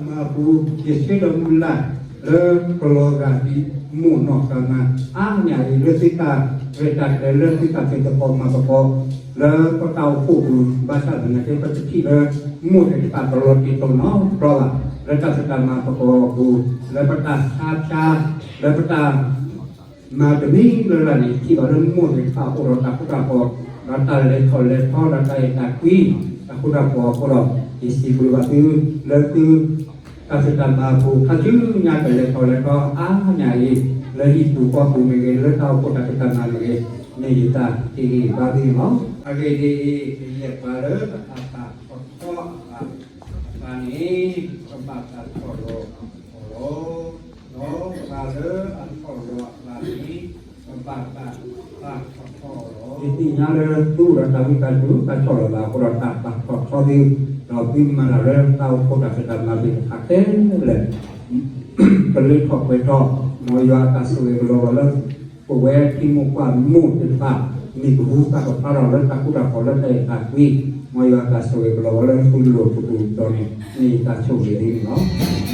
မၤပူၤ ယဆၢဒီးမုၢ်လၢ်လၢကလီၤဂာ်ဒ်မိၢ်နီၢ်သးမါ အါမးအံၤ လၢသုတၢ်ရဲၣ်တၢ်ကျဲၤ လၢသုတၢ်ဖံးသကိးမၤသကိး လၢပတၢ်အိၣ်ဖှိၣ်ပူၤ ဘၣ်ဆၣ်သနာ်က့ ပတထံၣ်လၢမိၢ်သ့ၣ်တဖၣ်တလီၤတံၢ်လီၤဆဲးနီတဘျီဘၣ် လၢတၢ်ဖံးတၢ်မၤသကိးအပူၤ လၢပတၢ်ဆါဖျါ လၢပတၢ် မၤတမံၤလၢ်လၢ်န့ၣ် ထံၣ်ဘၣ်လၢမိၢ်သ့ၣ်တဖၣ်အိၣ်ဒီးတၢ်ဃူတၢ်ဖိး ဒီးတၢ်လဲၤထီၣ်လဲၤထီ ဒီးတၢ်အဲၣ်တၢ်ကွံ တၢ်ဃူတၢ်ဖိးအဃိဒီး ယစံးဘျုးဘၣ်သု လၢသု တၢ်ဖံးတၢ်မၤအပူၤ ခါဆူညါကလဲၤထီၣ်လဲၤထီ အါမးအံၤ လၢဟံၣ်ပူၤဃီပူၤမ့ၢ်ဂ့ၤ လၢတၢ်အိၣ်ဖှိၣ်တၢ်ဖံးတၢ်မၤမ့ၢ်ဂ့ၤ မ့ၢ်ယတၢ်ဟ့ၣ်ဂံၢ်ဘါသုန့ၣ်လီၤ. အဂ့ၢ်ဒ်အံၤ, ယပှၤလၢအတၢ်ပာ်ထီၣ်ထီအကျါန့ၣ် ကဘၣ်တၢ်ထီၣ်လီၤအီၤလီၤ. ဒီးပှၤလၢအထီၣ်လီၤအကျါန့ၣ် ကဘၣ်တၢ်ပာ်ထီၣ်ထီအီၤလီၤ. ယသ့ၣ်ညါလၢသုအိၣ်ဒီးတၢ်ဝံတၢ်ကၠိ တၢ်ဆီၣ်လီၤသးအဃိဒီး တၢ်ပာ်ထီၣ်ထီသု, ဒီးသုမၤတၢ်လၢတၢ်အိၣ်ဖှိၣ်တၢ်ဖံးတၢ်မၤသ့ၣ်တဖၣ်ခဲလၢာ် ကလၢထီၣ်ပှဲၤထီၣ်, မ်ယွၤအတၢ်ဆိၣ်ဂ့ၤကလီၤဘၣ်လၢ ပဝဲထံမိၢ်ပှၢ်မိၢ်သ့ၣ်တဖၣ် မ့ၢ်ပဟူသၣ်ကဖျါထီၣ်လၢတၢ်ဃူတၢ်ဖိးလၢတၢ်အဲၣ်တၢ်ကွံ, မ်ယွၤအတၢ်ဆိၣ်ဂ့ၤကလီၤဘၣ်လၢသုလိၤထူၣ်ပူၤတီၤန့ၣ် မ့ၢ်ယတၢ်ဆိၣ်ဂ့ၤဒ်န့ၣ်လီၤ.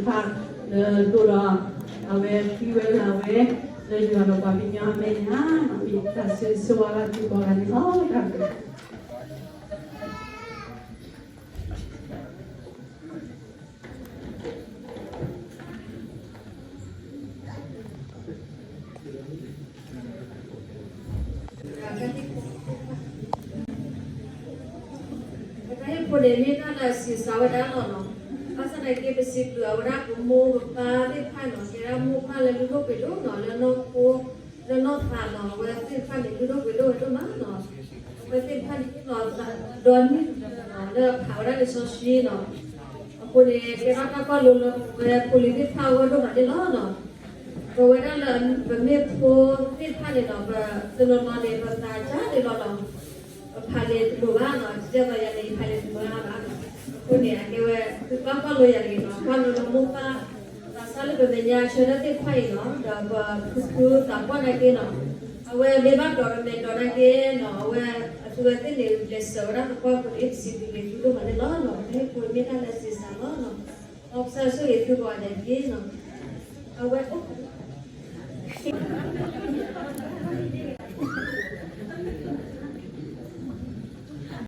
ဖးလၢဒိၣ်ဒီး အဝဲသံဝဲလၢအဝဲ လၢယွၤဒီးပှၤကညီအမဲာ်ညါ မ့ၢ်တၢ်ဆိၣ်ဂ့ၤဆိၣ်ဝါလၢသုကိးဂၤန့ၣ်လီၤ. တၢ်ဟ့ၣ်ဖိန့ၣ် မ့ၢ်တၢ်လၢအဆံးစှၤဝဲဒၣ်လီၤနီၤ. ဘၣ်ဆၣ်သနာ်က့ ပစံးဘျုးအဝဲဒၣ်ပမိၢ်ပပၢ်သ့ၣ်တဖၣ်နီၤ, ကဲဒၣ်မိၢ်ပၢ်လၢလုၢ်ဒိၣ်ပှ့ၤဒိၣ်နီၤ, လၢနီၢ်ခိ လၢနီၢ်သးနီၤ, အဝဲသ့ၣ်တဖၣ်န့ၣ် လုၢ်ဒိၣ်ပှ့ၤဒိၣ်ဝဲဒိၣ်မးနီၤ. အဝဲသ့ၣ်တဖၣ်န့ၣ် ဟ့ၣ်လီၤသးဒီနံၣ်ဒီနၤနီၤ, လၢအဖးဝဲဒၣ်လံာ်စီဆှံနီၤ. အဃိန့ၣ် ကဲထီၣ်တၢ်ကွၢ်လိလၢပဝဲဖိလံၤသ့ၣ်တဖၣ်အဂီၢ်ဒိၣ်မးန့ၣ်လီၤနီၤ. ပဝဲဒၣ်လၢပမ့ၢ်ဖိသ့ၣ်တဖၣ်န့ၣ်နီၤ, ပတနီၤနီၤန့ၣ် ပသးစၢ်န့ၣ်လီၤနီၤ. ပဖးလံာ်တလိၤဘၣ်နီၤ, ဒ်သိးယၤန့ၣ် ယဖးလံာ်တမၤဘၣ်နီၤ. အဃိန့ၣ် အကဲဝဲ သုကွၢ်ကွၢ်လိယၤတဂ့ၤနီၤ, ကွၢ်လိလၢမိၢ်ပၢ် သးစၢ်လၢပမဲာ်ညါဆၢထၢၣ်သ့ၣ်တဖၣ်အံၤနီၤ, ဒီးပဖုဖုသးပှၢ်နာ်က့နီၤ, အဝဲမ့ၢ်ဘၣ်ဒီးပမဲာ်ဒီးနာ်က့နီၤ, အဝဲအသုဝဲသ့ၣ်န့ၣ် လဲၤစၢၤဝဲဒၣ်သပှၢ်ပူၤန့ၣ် ပစံးဘျုးက့ၤသုဒိၣ်မးန့ၣ်လီၤနီၤ. တၢ်ဟ့ၣ်ဖိမ့ၢ်တၢ်လၢအဆံးစှၤလီၤနီၤ. မ်ကစၢ်ဆိၣ်ဂ့ၤသုကိးဂၤဒဲးတက့ၢ်နီၤ. အဝဲအိၣ်